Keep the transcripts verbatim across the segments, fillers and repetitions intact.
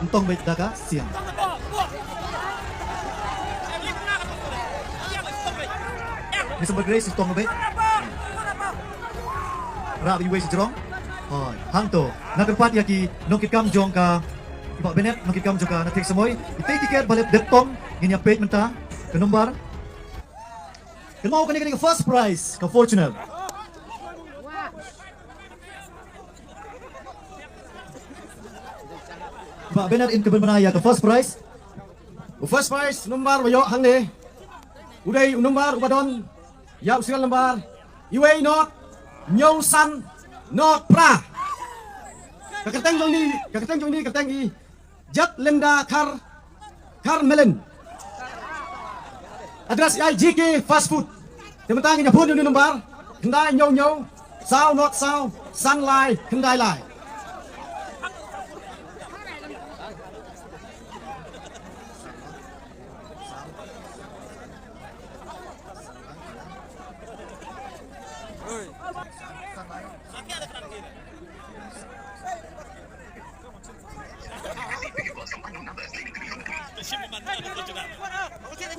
Tong beit da ka siang. Ni sumber Grace tong beit. Rap iwei shi jrong. Hoi, hangto. Nga kyrpad ïa ki nongkitkam jong ka, i Bah Bennett, nongkitkam jong ka Nathik Samoi. Itei tiket ba la dep tong, ngin ïa peit mynta. Ka number. Kynmaw kane, kane ka first prize, ka Fortuner. Bah Bennett, in kyrmen bana ïa ka first prize. U first prize number ba ïoh hangne u dei u number uba don ïa u serial number iwei not hynñiew san not phra. Ka kyrteng jong ni, ka kyrteng jong ni, kyrteng i Jet Linda Khar, Khar Melin. Address i ai G K Fast Food. Te mynta ngin ïa phone ïa u number khyndai hynñiew hynñiew saw not saw san lai khyndai lai.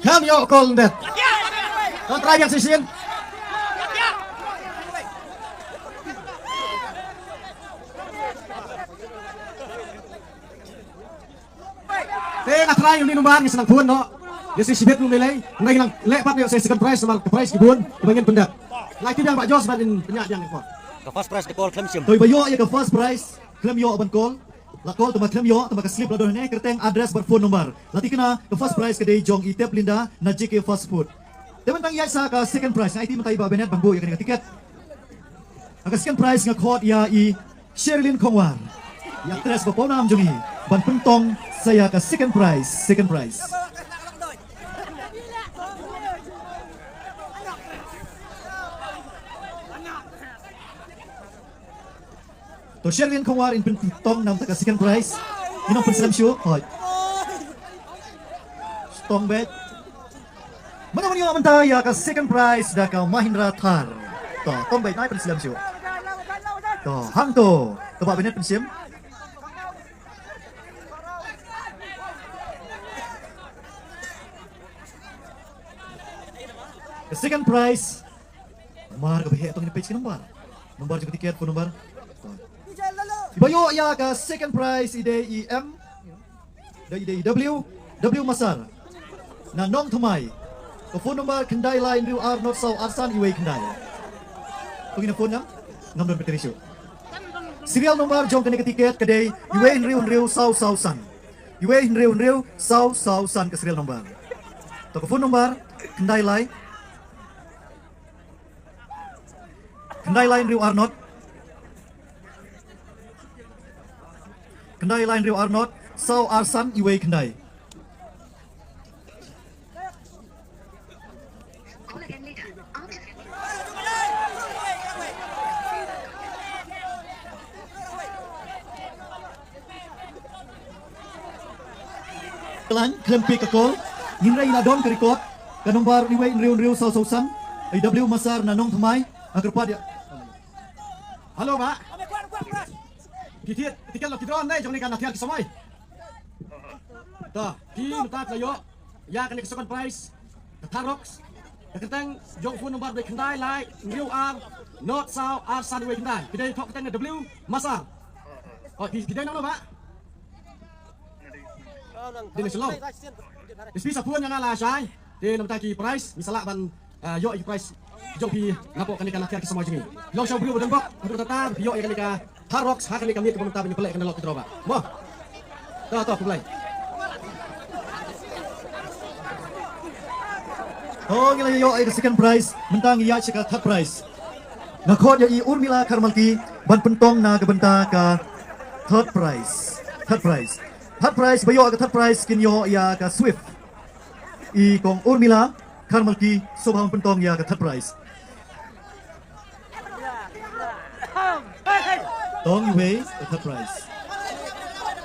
Khlem ïoh call ndet. Don trai biang shisien. Te nga trai uni number ngi sdang phone noh. Ïa shi shibit ngi lei. Ngi nang leh pat ïa shi second prize namar ka prize ki bun. Ba ngin pyndep. Lai ti biang Bah Jos ban in pynïaid biang ko. Ka first prize ka call khlem shim. Toi ba ïoh ïa ka first prize khlem ïoh ban call. La call tang ba khlem ïoh, tang ba ka slip la don hangne, kyrteng, address bad phone number. La thikna ka first prize ka dei jong i Tep Linda na J K Fast Food. Te mynta ngi ïaid sa ka second prize, nga aiti mynta i Bah Bennett ban buh ïa kane ka tiket. Ha ka second prize nga khot ïa i Sherilyn Khongwar, i actress ba pawnam jong ngi, ban pyntong sa ïa ka second prize, second prize. To Sherilyn Khongwar, in pyntong na ka bynta ka second prize. Ngin ym pynslem shuh. Hoi. Tong beit. Mano mano mynta ïa ka second prize da ka Mahindra Thar. To, tong beit, nai pynslem shuh. To, hangto. To Bah Bennett pynshim. Ka second prize. Mar ka ba heh tong ïa page ka number. Number jong ka tiket, phone number. Iba ïoh ïa ka second prize i dei i M. Dei i dei i W. W Masar. Na Nongthymmai. Ka phone number khyndai lai hynriew ar not saw ar san iwei khyndai. Tong ïa phone ngam? Ngam don battery shuh. Serial number jong kane ka tiket ka dei iwei hynriew hynriew saw saw san. Iwei hynriew hynriew saw saw san ka serial number. To ka phone number khyndai lai. Khyndai lai hynriew ar not. Khyndai lai hynriew ar not. Saw ar san iwei khyndai. Khlem phi ka call, ngin rai la don ka record, ka number iwei hynriew hynriew saw saw san, i W Masar na Nongthymmai, ha kyrpad ïa. Hello, Bah. Ki tiket, tiket lo ki draw ne jong ne ka na thiar ki samoi. To, ki mynta ka ïoh ïa kane ka second prize. Ka Tharrox. Ka kyrteng jong phone number dei khyndai lai hynriew ar not saw ar san wei khyndai. Ki dei thok kyrteng W Masar. Oh, ki, ki dei nang no, Bah? Dei nang shalom. Ispi sa phone ïa nga lashai. Te namar ki prize, ngi sa lah ban, ah, ïoh ïa ki prize jong phi napoh kane ka na thiar ki samoi jong ngi. Long sha u briew ba don bok, haduh katta phi ïoh ïa kane ka Tharrox, ha kane ka miet kaba mynta ba ngi pynleh kane ka lucky draw, Bah. Mo. To, to, khublei. To ngi la ïoh ïa ka second prize, mynta ngi ïaid sha ka third prize. Nga khot ïa i Urmila Kharmalki ban pyntong na ka bynta ka third prize. Third prize. Third prize, ba ïoh ïa ka third prize kin ïoh ïa ka Swift. I kong Urmila Kharmalki, sngewbha ban pyntong ïa ka third prize. Tong iwei ka third prize.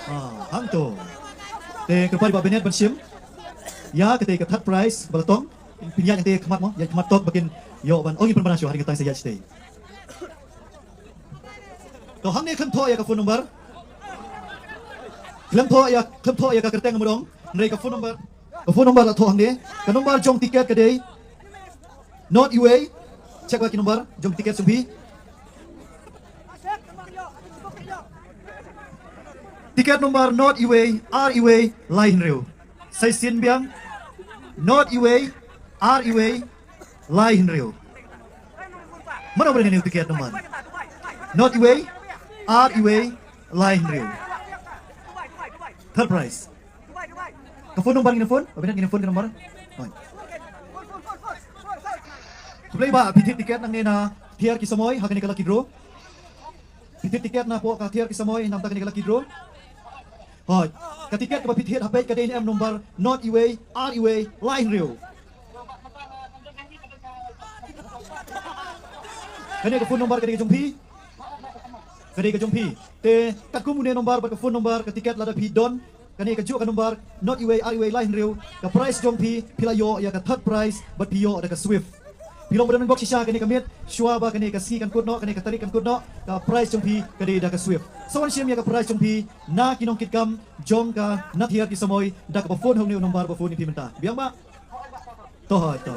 Ah, hangto. Te kyrpad Bah Bennett ban shim ïa kata ka third prize ba la tong. Pynïaid ïa kata khmat mo, ïaid khmat tok ba kin ïoh ban ong ïa pynbna shuwa ha ri ngi tang sa ïaid shatei. To hangne khlem thoh ïa ka phone number. Khlem thoh ïa, khlem thoh ïa ka kyrteng mudong. Hynrei ka phone number, ka phone number la thoh hangne. Ka number jong tiket ka dei nought uwei. Check ba ki number jong tiket jong phi. Tiket number nought uwei, ar uwei, lai hynriew. Sa shisien biang. Nought uwei, ar uwei, lai hynriew. Mano ba don ïa une u tiket number? Nought uwei, ar uwei, lai hynriew. Third prize. Ka phone number ngin phone, ba bynta ngin phone ka number. Hooid. Khublei ba phi thied tiket nangne na thiar ki samoi ha kane ka lucky draw. Phi thied tiket na pdeng ka thiar ki samoi namar kane ka lucky draw. Hooid. Ka tiket kaba phi thied ha page ka dei ne em number nought uwei, ar uwei, lai hynriew. Kane ka phone number ka dei ka jong phi. Ka dei ka jong phi. Te katkum une number bad ka phone number ka tiket lada phi don kane ka juh ka number nought uwei, ar uwei, lai hynriew, ka prize jong phi, phi la ïoh ïa ka third prize bad phi ïoh da ka Swift. Phi long ba don bok shisha kane ka miet shuwa ba kane ka sngi kan kut noh, kane ka tarik kan kut noh, ka prize jong phi ka dei da ka Swift. Sa wan shim ïa ka prize jong phi na ki nongkitkam jong ka nathiar ki samoi da kaba phone ha une u number ba phone ïa phi mynta. Biang ba. To, to.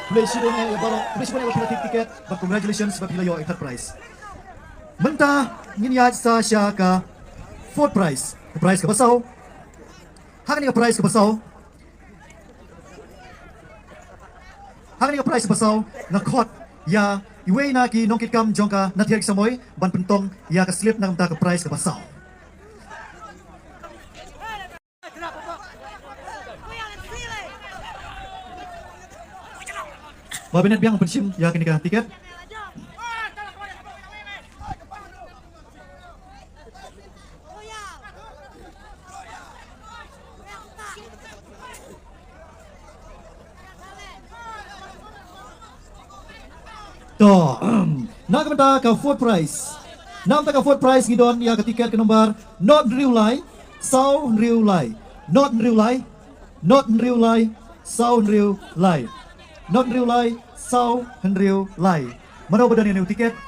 Khublei shibun eh ïa baroh, khublei shibun eh ba phi la thied tiket, bad congratulations ba phi la ïoh ïa ka third prize. Mynta ngin ïaid sa sha ka fourth prize, ka prize kaba saw. Ha kane ka prize kaba saw. Ha kane ka prize kaba saw nga khot ïa iwei na ki nongkitkam jong ka nathiar ki samoi ban pyntong ïa ka slip na ka bynta ka prize kaba saw. Ba bynta biang pynshim ïa kane ka tiket. To, na ka bynta ka fourth prize. Na ka bynta ka fourth prize ngi don ïa ka tiket ka number nought hynriew lai, saw hynriew lai. Nought hynriew lai, nought hynriew lai, saw hynriew lai. Nought hynriew lai, saw hynriew lai. Mano ba don ïa une u tiket?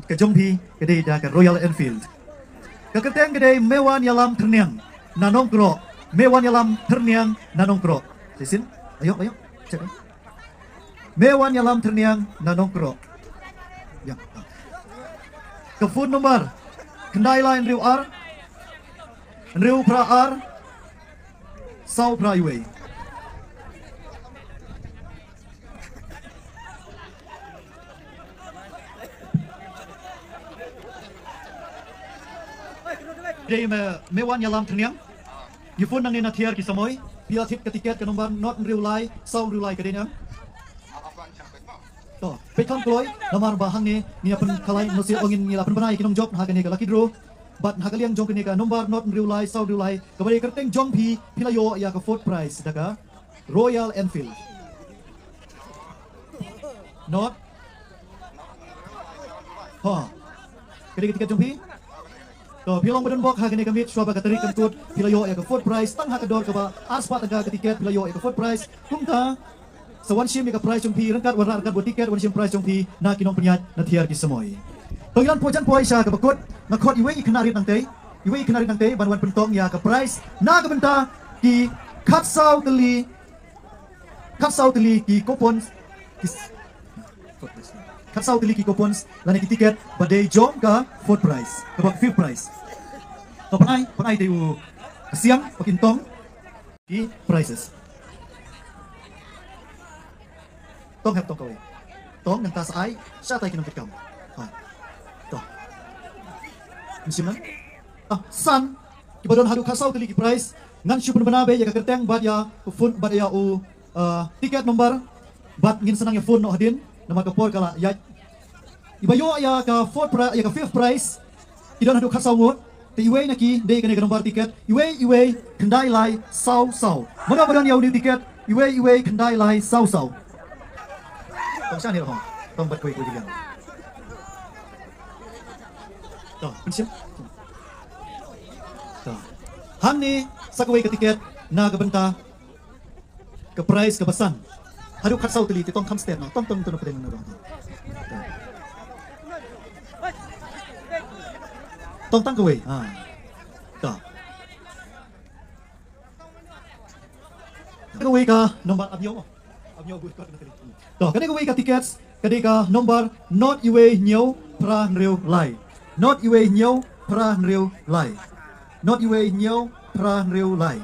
Ka jong phi ka dei da ka Royal Enfield. Ka kyrteng ka dei Me wan ïalam thyrniang na Nongkroh. Me wan ïalam thyrniang na Nongkroh. Sisin. Ayo, ayo. Check. Me wan ïalam thyrniang na Nongkroh. Ïa. Ka phone number khyndai lai hynriew ar, hynriew phra ar, saw phra uwei. Dei me, Me wan ïalam thyrniang. Ngi phone nangne na thiar ki samoi. Phi la thied ka tiket ka number nought hynriew lai, saw hynriew lai ka dei ne em? To, peit kham kloi, namar ba hangne ngi ïa pynkhalai, no seh ong, ngi la pynbna ïa ki nongjop ha kane ka lucky draw. Bad ha ka liang jong kane ka number nought hynriew lai, saw hynriew lai, kaba dei kyrteng jong phi, phi la ïoh ïa ka fourth prize da ka Royal Enfield. Nought. Ha. Ka dei ka tiket jong phi. To, phi long ba don bok ha kane ka miet shuwa ba ka tarik kan kut, phi la ïoh ïa ka fourth prize, tang ha ka dor kaba arspah tyngka ka tiket, phi la ïoh ïa ka fourth prize. Kumta sa wan shim ïa ka prize jong phi ryngkat, wan rah ryngkat bad tiket, wan shim prize jong phi na ki nongpynïaid na thiar ki samoi. To, ngi lah poi jan poi sha kaba kut, nga khot iwei i khynnah rit nangtei, iwei i khynnah rit nangtei ban wan pyntong ïa ka prize na ka bynta ki khatsaw tylli, khatsaw tylli ki coupons, ki s-, khatsaw tylli ki coupons lane ki tiket ba dei jong ka fourth prize, kaba fifth prize. To, pynai, pynai te u siang ba kin tong ki prizes. Tong hep, tong kawei. Tong nangta sa ai shatai ki nongkitkam. Ha. To. Mynsiem nang. Ah, san. Kiba don haduh khatsaw tylli ki prize. Ngan shu pynbna beit ïa ka kyrteng bad ïa u phone bad ïa u, ah, ticket number. Bad ngin sa nang ïa phone noh hadien. Namar ka por ka la ïaid. Iba ïoh ïa ka fourth pri-, ïa ka fifth prize. Ki don haduh khatsaw ngut. Te iwei na ki dei kane ka number ticket. Iwei, iwei, khyndai lai, saw, saw. Mano ba don ïa une u ticket? Iwei, iwei, khyndai lai, saw, saw. Tong sha ne hong. Tong bad kawei kawei ki liang. To, pynshem. To. Hangne sa kawei ka ticket na ka bynta ka prize kaba san. Haduh khatsaw tylli te tong kham stet noh, tong tong tong pdeng noh. Tong tang kawei. Ha. To. Kawei ka nombar, ap ïoh. Ap ïoh, buh kot na kali. To, kane kawei ka tickets, ka dei ka nombar not iwei hynñiew phra hynriew lai. Not iwei hynñiew phra hynriew lai. Not iwei hynñiew phra hynriew lai.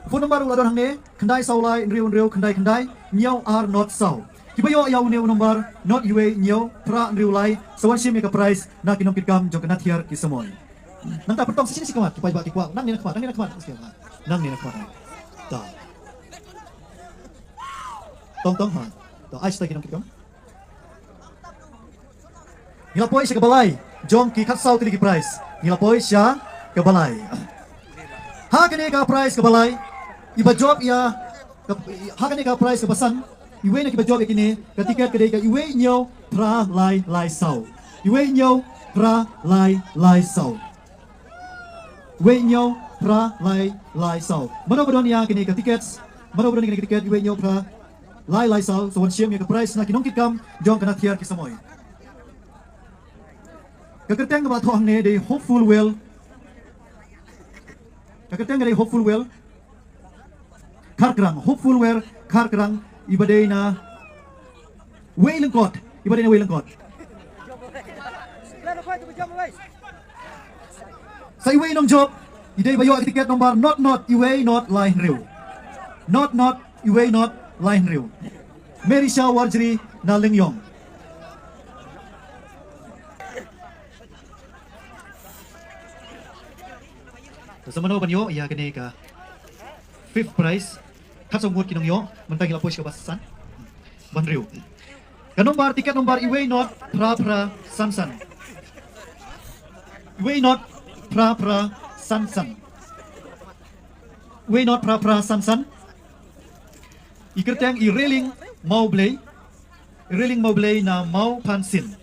Phone number u la don hangne, khyndai saw lai hynriew hynriew khyndai khyndai hynñiew ar not saw. Kiba ïoh ïa une u nombar not iwei hynñiew phra hynriew lai, sa wan shim ïa ka prize na ki nongkitkam jong ka Nathiar ki samoi. Nangta pynthong sa shini shi khmat, ki paidbah ki kwah. Nangne na khmat, nangne na khmat. Nangne na khmat. Ta. Tong tong ha. Ta, ai sha ki nongkitkam. Ngi la poi sha kaba lai jong ki khatsaw tylli ki prize. Ngi la poi sha kaba lai. Ha kane ka prize kaba lai, iba jop ïa ka, ha kane ka prize kaba san, iwei na kiba jop ïa kine ka ticket ka dei ka iwei hynñiew phra lai lai saw. Iwei hynñiew phra lai lai saw. Iwei hynñiew phra lai lai saw. Mano ba don ïa kine ka tickets? Mano ba don ïa kine ka ticket iwei hynñiew phra lai lai saw, sa wan shim ïa ka prize na ki nongkitkam jong ka Nathiar ki samoi. Ka kyrteng kaba thoh hangne dei Hopeful Well. Ka kyrteng ka dei Hopeful Well Kharkrang, Hopeful Well Kharkrang, iba dei na Wei Lyngkot, iba dei na Wei Lyngkot. Sa iwei nongjop i dei ba ïoh ïa ka ticket nombar not not iwei not lai hynriew. Not not iwei not lai hynriew. Merisha Warjri na Lyngiong. Sa mano ban ïoh ïa kane ka fifth prize? Khatsaw ngut ki nongïoh, mynta ngi la poi sha kaba san. Ba hynriew. Ka nombar, ticket nombar iwei not phra phra san san. Iwei not phra phra san san. Iwei not phra phra san san. I kyrteng i Reling Mawblei. Reling Mawblei na Mawphansin.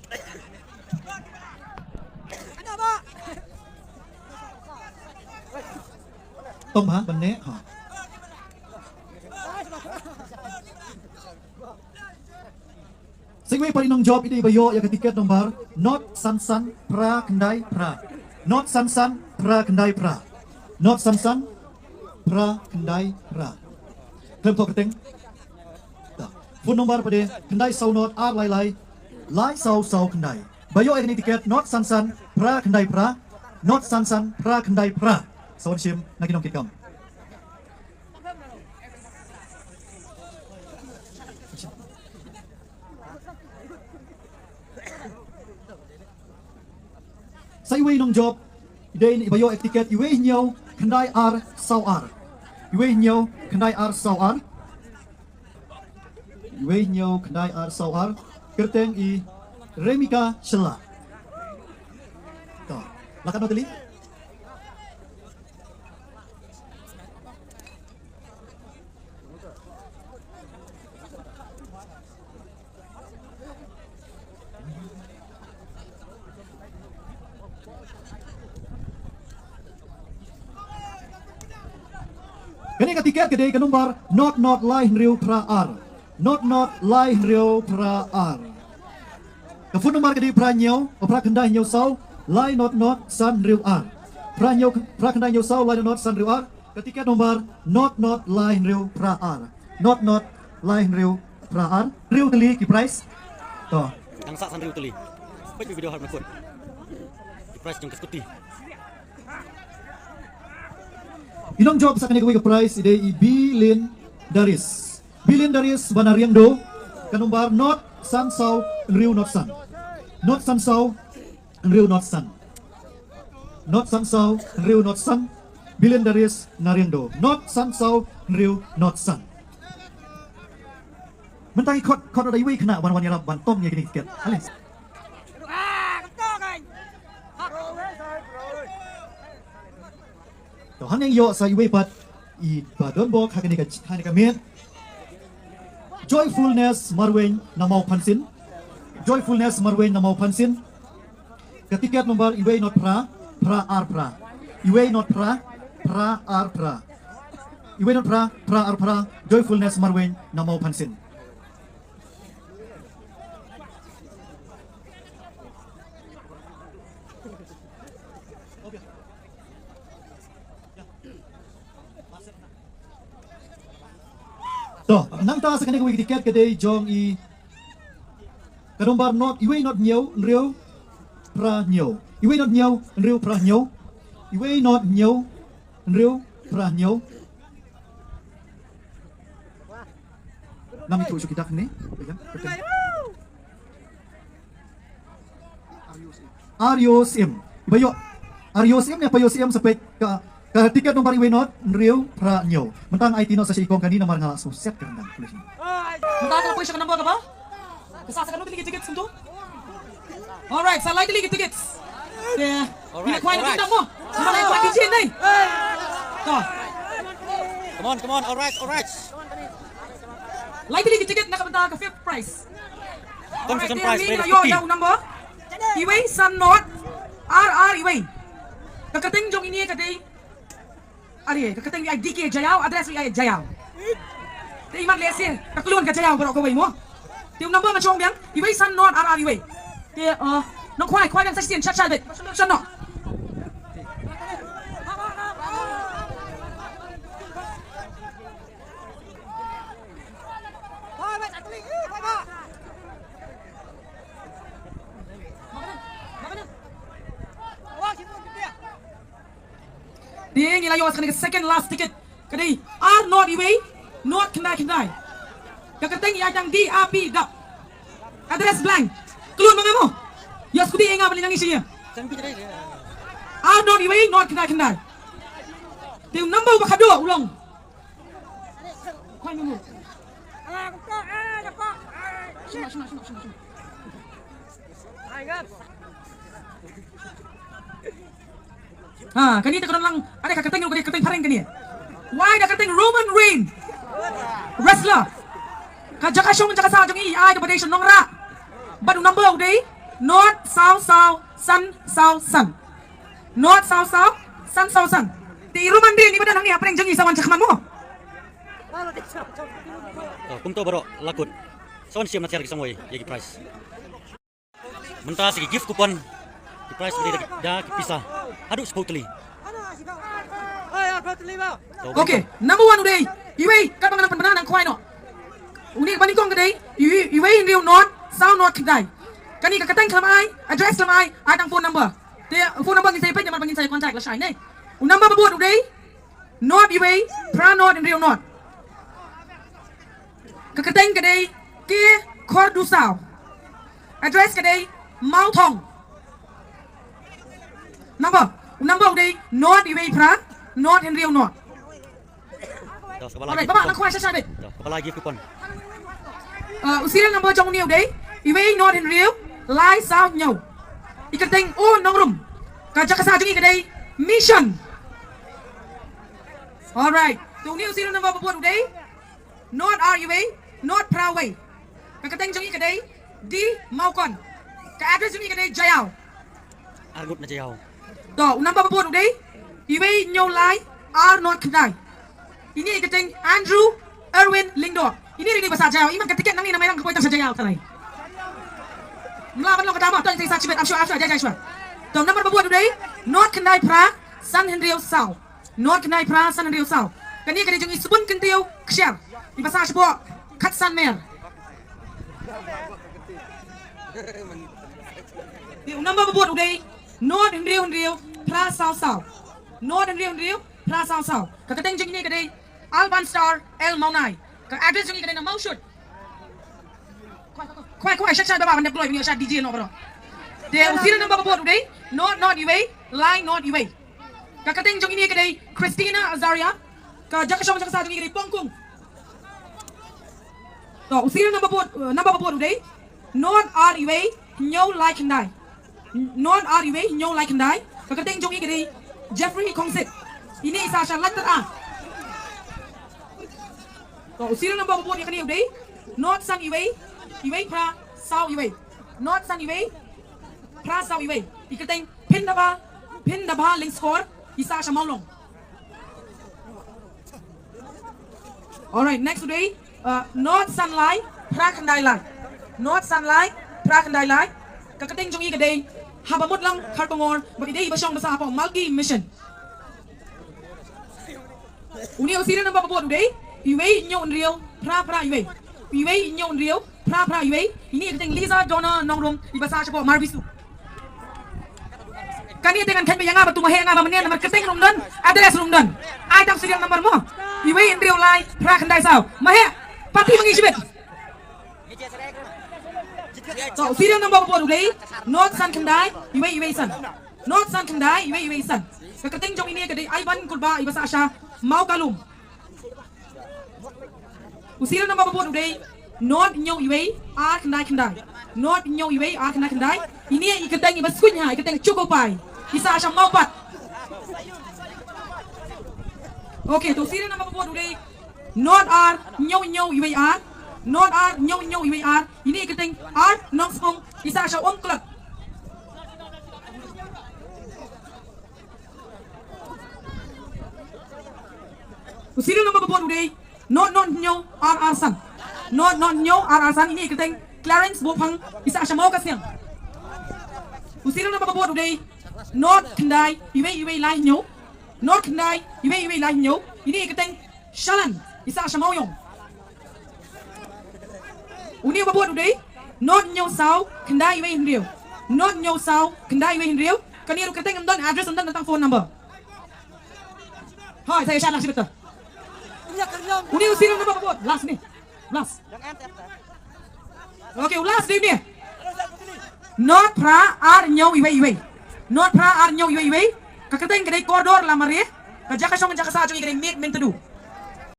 Tong ha, ban ne ha. Sa iwei pat i nongjop i dei ba ïoh ïa ka ticket nombar not san san phra khyndai phra. Not san san phra khyndai phra. Not san san phra khyndai phra. Khlem thoh kyrteng. Ta. Phone number pat de khyndai saw not ar lai lai lai saw saw khyndai. Ba ïoh ïa kane ticket not san san phra khyndai phra. Not san san phra khyndai phra. Sa wan shim na ki nongkitkam. Sa iwei nongjop i dei i ba ïoh ïa ka ticket iwei hynñiew khyndai ar saw ar. Iwei hynñiew khyndai ar saw ar. Iwei hynñiew khyndai ar saw ar. Kyrteng i Remika Shylla. To, la katno tylli? Kane ka ticket ka dei ka number not not lai hynriew phra ar. Not not lai hynriew phra ar. Ka phone number ka dei phra hynñiew, phra khyndai hynñiew saw, lai not not san hynriew ar. Phra hynñiew, phra khyndai hynñiew saw, lai not not san hynriew ar. Ka ticket number not not lai hynriew phra ar. Not not lai hynriew phra ar. Hynriew tylli ki prize. To. Dang sah san hynriew tylli. Peit video har na kut. Ki prize jong ka scooty. I nongjop sa kane kawei ka prize i dei i Bilin Daris. Bilin Daris ba na Riangdo. Ka number not san saw hynriew not san. Not san saw hynriew not san. Not san saw hynriew not san. Bilin Daris na Riangdo. Not san saw hynriew not san. Mynta ngi khot, khot da iwei khynnah ban wan ïarap ban tong ïa kine ki ticket. Ale. To, hangne ïoh sa iwei pat i ba don bok ha kane ka, ha kane ka miet. Joyfulness Marwein na Mawphansin. Joyfulness Marwein na Mawphansin. Ka ticket number iwei not phra, phra ar phra. Iwei not phra, phra ar phra. Iwei not phra, phra ar phra. Joyfulness Marwein na Mawphansin. To, nangta sa kane kawei ka tiket ka dei jong i ka nombar not, iwei not hynñiew, hynriew, phra hynñiew. Iwei not hynñiew, hynriew, phra hynñiew. Iwei not hynñiew, hynriew, phra hynñiew. Ngam ithuh shuh kita kane. Ar ïoh sim. Iba ïoh. Ar ïoh sim ne pa ïoh sim sa peit ka, ka tiket nombar iwei not, hynriew, phra hynñiew. Mynta nga aiti noh sa sha i kong kane namar nga la shu set ka ryndang. Mynta ka la poi sha ka number kaba? Ka sa sa kano tylli ki tickets kumto? Alright, sa lai tylli ki tickets. Te, alright, ina khwai na alright. Tang mo. Ina lai khwai D J nei. To. Come on, come on, alright, alright. Lai tylli ki ticket na ka bynta ka fifth prize. Consolation prize, alright, te, prize ïa fifty. Ïa u number. Iwei san not, ar ar iwei. Ka kyrteng jong ine ka dei. Are, ka kyrteng ïa D K Jaiaw, address ïa Jaiaw. Te imat lehse ka klun ka Jaiaw baroh kawei mo. Te u number nga shong biang, iwei san not ar ar iwei. Te, uh, nong khwai, khwai biang sa shisien, shat shat beit. Shat noh. Te ngi la ïoh sa kane ka second last ticket. Ka dei ar not iwei, not khyndai khyndai. Ka kyrteng ïa dang D A P dap. Address blank. Klun ma nga mo. Ïoh sngewthuh ïa nga ba lei nang ïa shi ïa. Ar not iwei, not khyndai khyndai. Te u number uba khadduh u long. Khwai number. Shuna, shuna, shuna, shuna, shuna. Ha, kane te ka don lang, are ka kyrteng ruh ka dei kyrteng phareng kane. Wai da kyrteng Roman Reign. Wrestler. Ka jaka shong jaka saw jong i ai kaba dei shnong Nongrah. Bad u number u dei not saw saw san saw san. Not saw saw san saw san. Te i Roman Reign i ba don hangne hapdeng jong i sa wan shakhmat mo. To, kumto baroh la kut. Sa wan shim na tiar ki samoi ïa ki prize. Mynta sa ki gift coupon, ki prize ba dei da ki, da ki pisa haduh shiphew tylli. Okay, number one u dei iwei, katba nga nang pynbna nang khwai noh. Une ba nyngkong ka dei iwei, iwei hynriew not saw not khyndai. Kane ka kyrteng khlem ai, address khlem ai, ai tang phone number. Te phone number ngin sa ïa peit namar ba ngin sa ïa contact lashai ne. U number ba bud u dei not iwei, phra not hynriew not. Ka kyrteng ka dei K Khordusaw. Address ka dei Mawthong. Number, number u dei not iwei phra, not hynriew not. To, kaba la. Alright, gift baba, coupon. Nang khwai sha sha beit. To, kaba la gift coupon. Uh, u serial number jong une u dei iwei not hynriew, lai saw hynñiew. I kyrteng U Nongrum. Ka jaka saw jong i ka dei Mission. Alright. To une u serial number ba bud u dei not ar iwei, not phra wei. Ka kyrteng jong i ka dei D Mawkon. Ka address jong i ka dei Jaiaw. Arngut na Jaiaw. To, u number ba bud u dei iwei hynñiew lai ar not khyndai. Ine i kyrteng Andrew Erwin Lyngdoh. Ine ri ni ba sah Jaiaw, i man ka tiket nangne namar nang ka poi tang sha Jaiaw tharai. Mla ban long ka dama, to, i sa chibet, I'm sure, I'm sure, Jaiaw, Jaiaw, sure. To, number ba bud u dei not khyndai phra, san hynriew saw. Not khyndai phra, san hynriew saw. Kane ka dei jong i Sbun Kyntiew Kshiar. I ba sah shapoh Khatsan Mer. Te u number ba bud u dei not hynriew hynriew phra saw saw. Not hynriew hynriew phra saw saw. Ka kyrteng jong ine ka dei Alban Star L Mawnai. Ka address jong i ka dei na Mawshut. Khwai, khwai, shat, shat, ba, ba, ban dep kloi, ban ïoh shat D J noh baroh. Te u serial number ba bud u dei not not iwei, lai not iwei. Ka kyrteng jong ine ka dei Christina Azaria. Ka jaka shong jaka saw jong i ka dei Pongkung. To, u serial number ba bud, uh, number ba bud u dei not ar iwei, hynñiew lai khyndai. Not ar iwei, hynñiew lai khyndai. Ka kyrteng jong i ka dei Jeffrey Khongsit. Ine i sah sha Laitar A. To, u serial number ba bud ïa kane u dei not san iwei, iwei phra saw iwei. Not san iwei, phra saw iwei. I kyrteng Phindaba, Phindaba Lyngskor, i sah sha Mawlong. Alright, next u dei, uh, not san lai, phra khyndai lai. Not san lai, phra khyndai lai. Ka kyrteng jong i ka dei Habamutlang Kharkongor, bad i dei i ba shong ba sah hapoh Malki Mission. Une u serial number ba bud u dei Iwei hynñiew hynriew phra phra iwei. Iwei hynñiew hynriew phra phra iwei. Ine i kyrteng Liza Donna Nongrum iba sah shapoh Marbisu. Kane te ngan kheiñ beit ïa nga ba tu ma heh nga ba mynne namar kyrteng ruh ym don, address ruh ym don. Ai tang serial number mo. Iwei hynriew lai phra khyndai saw. Ma heh, party ma ngi shibit. To, serial number ba bud u dei nod san khyndai iwei iwei san. Nod san khyndai iwei iwei san. Ka kyrteng jong ine ka dei Aiban Kurbah iba sah sha Mawkalum. U serial number ba bud u dei nod hynñiew iwei ar khyndai khyndai. Nod hynñiew iwei ar khyndai khyndai. Ine i kyrteng iba sngewbha, i kyrteng Choco Pie. I sah sha Mawpat. Okay, to serial number ba bud u dei nod ar hynñiew hynñiew iwei ar. Nod ar hynñiew hynñiew iwei ar. Ine i kyrteng Ar Nongspung. I sah sha Umkhlot. U serial number ba bud u dei nod nod hynñiew ar ar san. Nod nod hynñiew ar ar san. Ine i kyrteng Clarence Bophang, i sah sha Mawkasniang. U serial number ba bud u dei nod khyndai iwei iwei lai hynñiew. Nod khyndai iwei iwei lai hynñiew. Ine i kyrteng Shalan, i sah sha Mawiong. Une ba bud u dei nod hynñiew saw khyndai iwei hynriew. Nod hynñiew saw khyndai iwei hynriew. Kane ruh kyrteng ym don, address ym don, tang phone number. Hooid, sa ïa shah lang shibit. Une u serial number ba bud, last ne. Last. Okay, u last dei une. Nod phra ar hynñiew iwei iwei. Nod phra ar hynñiew iwei iwei. Ka kyrteng ka dei Kordor Lamare. Ka jaka shong jaka sah jong i ka dei Miet Myntdu.